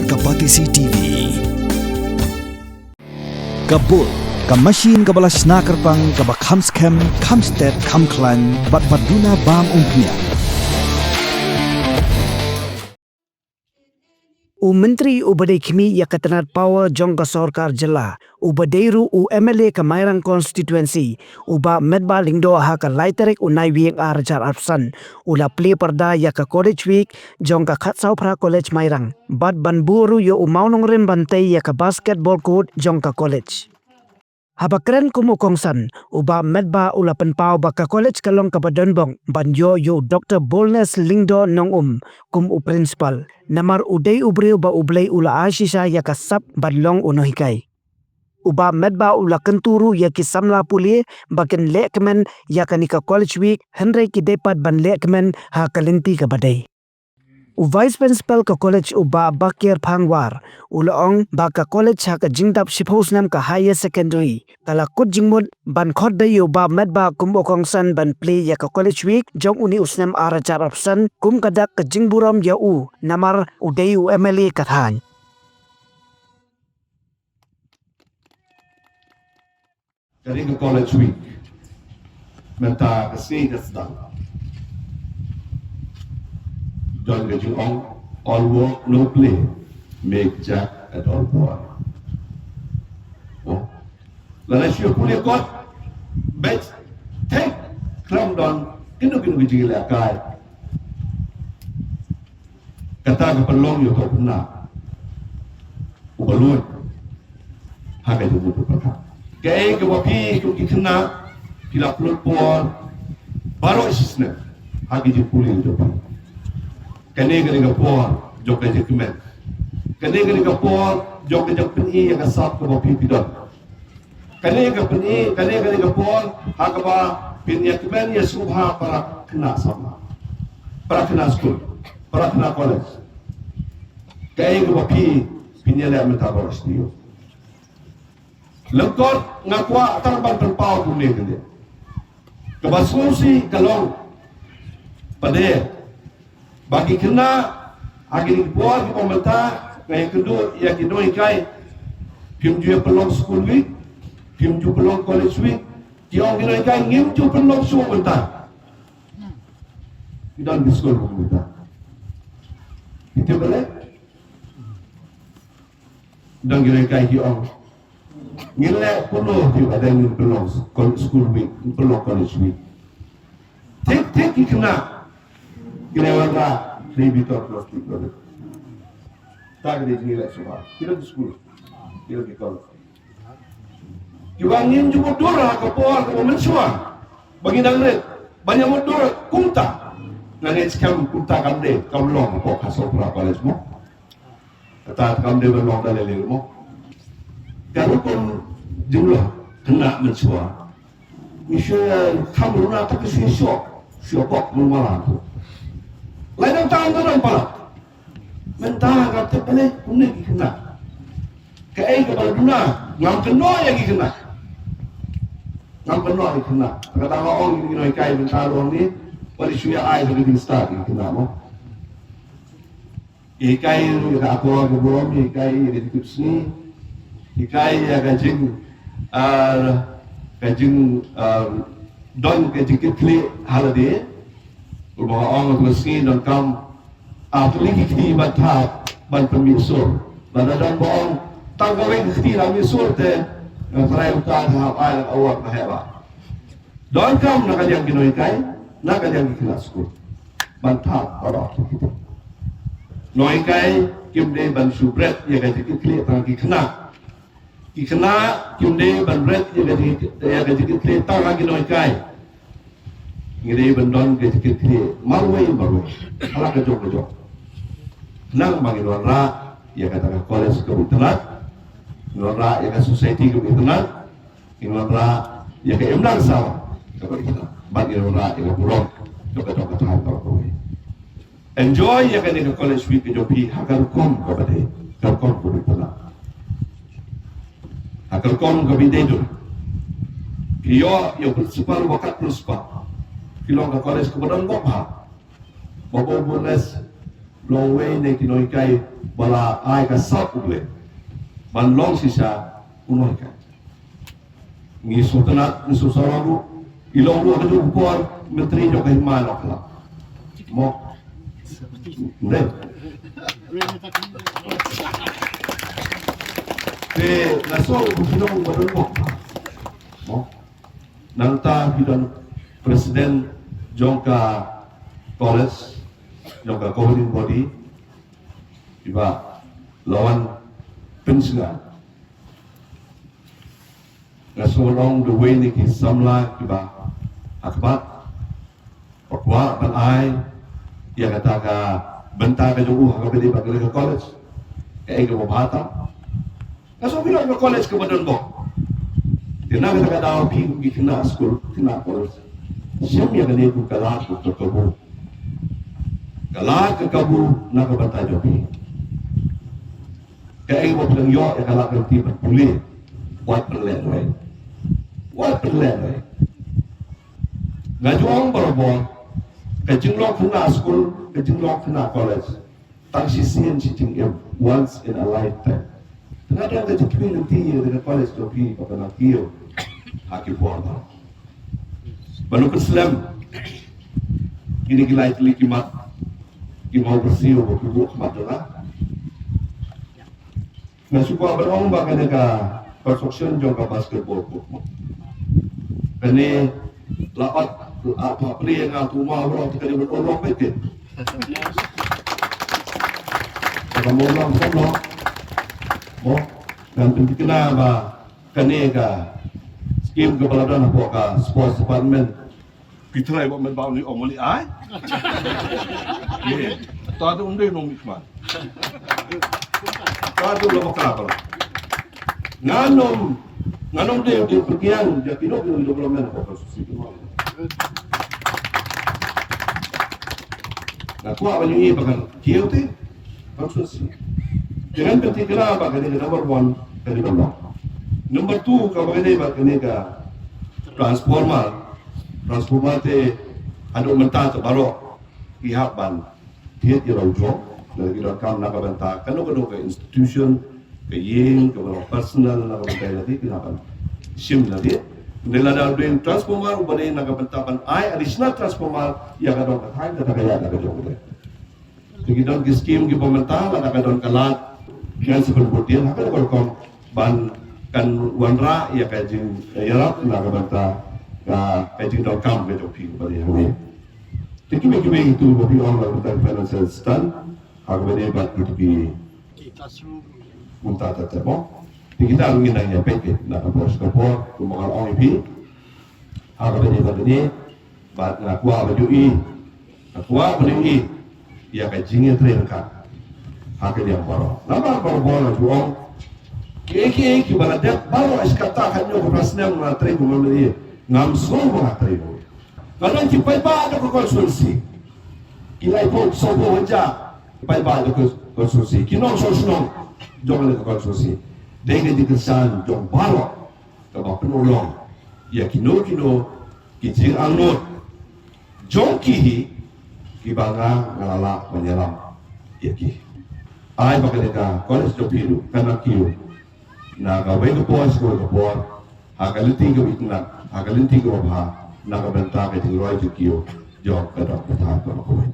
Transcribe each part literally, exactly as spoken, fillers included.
Ka Batesi T V. Ka Bull, ka machine kaba la shna kyrpang, kaba kham skhem, kham stet, kham khlaiñ, bad ba duna bam umphniang. U Myntri uba dei khmih ïa ka tnat power jong ka sorkar jylla, uba dei ruh u M L A ka Mairang constituency, u Bah Metbah Lyngdoh, ha ka lai tarik u Naiwieng ar hajar arphew san, u la plie pyrda ïa ka College Week jong ka khatsaw phra college Mairang, bad ban buh ruh ïa u mawnongrim ban tei ïa ka basketball court jong ka college. Haba kren kum u kongsan, u Bah Metbah u la pynpaw ba ka college ka long kaba donbok ban ïoh ïa u Doctor Boldness Lyngdoh Nongum kum u principal, namar u dei u briew ba U Blei u la ai shisha ïa ka sap ban long u nonghikai. U Bah Metbah u la kyntu ruh ïa ki samla pule ba kin leh kmen ïa kane ka College Week, hynrei ki dei pat ban leh kmen ha ka lynti kaba dei. U Vice Principal ka college, u Bah Bakir Phangwar, u la ong ba ka college ha ka jingdap shiphew snem ka higher secondary ka la kut jingmut ban khot da ïa u Bah Metbah kum u kongsan ban plie ïa ka College Week jong une u snem ar hajar arphew san kum ka dak ka jingburom ïa u, namar u dei u M L A ka thaiñ. Ka dei ka College Week. Mynta ka sngi ka sdang. Don ka jingong, all work, no play make Jack a dull boy. Oh. Lada shu pule kot, bad thik, khlem don kino kino ki jingïalehkai. Kata ka pynlong ïa uto u khynnah uba luid ha ka jingmut jingpyrkhat. Kaei kaba phi kum ki khynnah phi la pynlut por baroh shisnem ha ka jingpule jong phi. Kane ka dei ka por jong ka jingkmen. Kane ka dei ka por jong ka jingpyni ïa ka sap kaba phi phi don. Kane ka pyni, kane ka dei ka por ha kaba phin ïa kmen ïa sngewbha para khynnah samla, para khynnah skul, para khynnah college. Kaei kaba phi phin ïa leh mynta baroh shi taïew. Lyngkot nga kwah tang ban pynpaw kumne kumne. Kaba sngewsih ka long, pat de ba ki khynnah ha kine ki por kiba mynta, nga ïakynduh ïa ki nonghikai, phim ju ïa pynlong School Week, phim ju pynlong College Week, ki ong ki nonghikai ngim ju pynlong shuh mynta. Ki don ki skul mynta. Ki tip balei? Don ki nonghikai ki ong, ngin leh kumno phi ba dei ngin pynlong School Week, ngin pynlong College Week. Thik thik ki khynnah ki dei wanrah, dei bitor plastik. Ta ka dei jingïaleh shuwa. Ki don ki skul, ki don ki college. Kiba ngin ju mutdur ha ka por kaba mynshuwa ba ngin dang rit ban ïa mutdur kumta. Nga ngeit skhem kumta kam dei, kam long hapoh ka Sohra College mo. Kata kam dei ban long da lei lei mo. Ka rukom jingïaleh khynnah mynshuwa, ngi shu kham runa ta ka shu shoh, shu pok mynmaw. Lai dang tam ta dang palat. Mynta ka tip balei kumne ki khynnah. Kaei kaba la duna, ngam kynnoh ïa ki khynnah. Ngam kynnoh ïa ki khynnah. Kata nga ong ïa ki nonghikai mynta ruh ni, wat shu ïa ai ka jingstad ïa ki khynnah mo. Hikai ïa ka akor ka burom, hikai ïa ka jingkit sngi, hikai ïa ka jing, ah, ka jing, ah, don ka jingkitkhlieh ha lade. Kumba nga ong, ka sngi donkam ar tylli ki kti ban thap ban pynmih sur. Lada don ba ong tang kawei ka kti la mih sur te, nga trai uta ha ai la award ba heh ba. Donkam na ka liang ki nonghikai, na ka liang ki khynnah skul ban thap baroh ki kti. Nonghikai kim dei ban shu bret ïa ka jingkitkhlieh tang ki khynnah. Ki khynnah kim dei ban bret ïa ka jingkit, ïa ka jingkitkhlieh tang ha ki nonghikai. Ngi dei ban don ka jingkitkhlieh marwei marwei ha la ka jong ka jong. Khnang ba ngin wanrah ïa kata ka college kaba itynnad, ngin wanrah ïa ka society kaba itynnad, ngin wanrah ïa ka imlang sawdong kaba itynnad, bad ngin wanrah ïa ka burom jong ka jong ka thaiñ baroh kawei. Enjoy ïa kane ka College Week ka jong phi ha ka rukom kaba dei, ka rukom kaba itynnad, ha ka rukom kaba dei dun. Phi ïoh ïa u principal, u kat principal. Phi long ka college kaba donbok bha. Ba u Boldness long wei na ki nonghikai ba la ai ka sap U Blei ban long shisha u nonghikai. Ngi sngewtynnat, ngi sngewsarong ruh, i long ruh ha kajuh ka por Myntri jong ka Hima Nongkylla. Mo. Nde. Te nga sngew ba phi long ba donbok. Mo. Nangta phi don president jong ka college, jong ka governing body, i Bah Lawan Pynsngew. Nga sngew long da uwei na ki samla kiba ha khmat ba kwah ban ai ïa kata ka bynta ka jong u ha kaba ïadei bad ka college. Kaei kaba bha tam. Nga sngew phi long ka college kaba donbok. Te na kata ka daw phi kum ki khynnah skul, khynnah college, shem ïa kane kum ka lad ka kabu. Ka lad ka kabu na ka bynta jong phi. Kaei ba phi dang ïoh ïa ka lad ka lynti ban pule, wat pynlehnohei. Wat pynlehnohei. Nga ju ong barabor, ka jinglong khynnah skul, ka jinglong khynnah college, tang shisien shi jingim, once in a lifetime. Te nga dang ka jingkyrmen lynti ïa ka college jong phi ba kan kiew ha ki por ba ban u pynslem. Kine ki lai tylli ki mat ki mawbyrsiew ba ki buh khmat jong nga. Nga shu kwah ban ong ba kane ka construction jong ka basketball court, kane la ot, la ot plie nga tu ma bro, te kane ban ong long beit. Ka mo long, mo long. Mo, ngan pynthikna ba kane ka skim kaba la don hapoh ka sports department. Phi trai ba men ba ni ong mali ai. Ye. Ta tu ong dei nong mi khmat. Ta tu la bakra ba. Ngan ong, ngan ong dei, dei pyrkiang, ja kino kino development ko ko si ko. Nga kwah ba ngi ba kan kiew te. Constituency. Jangan pynthikna ba kane ka number one, kane ka number. Number two, kaba kane ba kane ka transformer. Transformer te haduh mynta te baroh ki hap ban thied ïa la u jong, lada ki donkam na ka bynta kano kano ka institution, ka ïing, kaba long personal, na ka bynta ïa lade ki hap ban shim lade. Ynda lada u dei transformer uba dei na ka bynta ban ai additional transformer ïa ka dong ka thaiñ, kata ka ïaid na ka jong u dei. Te ki don ki skim kiba mynta, lada ka don ka lad, ngan sa pynbud ïa ha ka rukom ban kan wanrah ïa ka jingïarap na ka bynta ka, ka jingdonkam ka jong phi kaba dei hangne. Te kiwei kiwei kitu ba phi ong la ka bynta financial assistance ha kaba dei bad kitu ki bynta ta te mo. Te kita ruh ngin nang ïa peit na ka por sha ka por, kumba nga la ong ïa phi. Ha kaba dei bad kane, bad nga kwah ba ju i, nga kwah ba ju i ïa ka jingïatrei ryngkat ha ka liang baroh. Namar baroh baroh nga ju ong, kiei kiei kiba la dep baroh, ha shi katta khatñiew ka phra snem nga trei kum u MLA, ngam sngew ba nga trei ruh. Nga don ki paidbah jong ka constituency, ki laiphew sawphew hajar ki paidbah jong ka constituency, ki nongshong shnong jong ka constituency. Dei ka jingkyrshan jong baroh kaba pynurlong ïa kino kino ki jingangnud jong ki hi, kiba nga, nga la lah ban ïalam ïa ki. Ai ba kane ka college jong phi ruh kan kiew na kawei ka por sha kawei ka por, ha ka lynti kaba itynnat, ha ka lynti kaba bha, na ka bynta ka jingroi jingkiew jong ka dong ka thaiñ kaba kawei.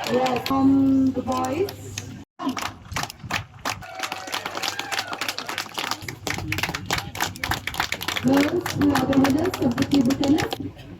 Yes, from the boys. Girls, we are the winners of the table tennis.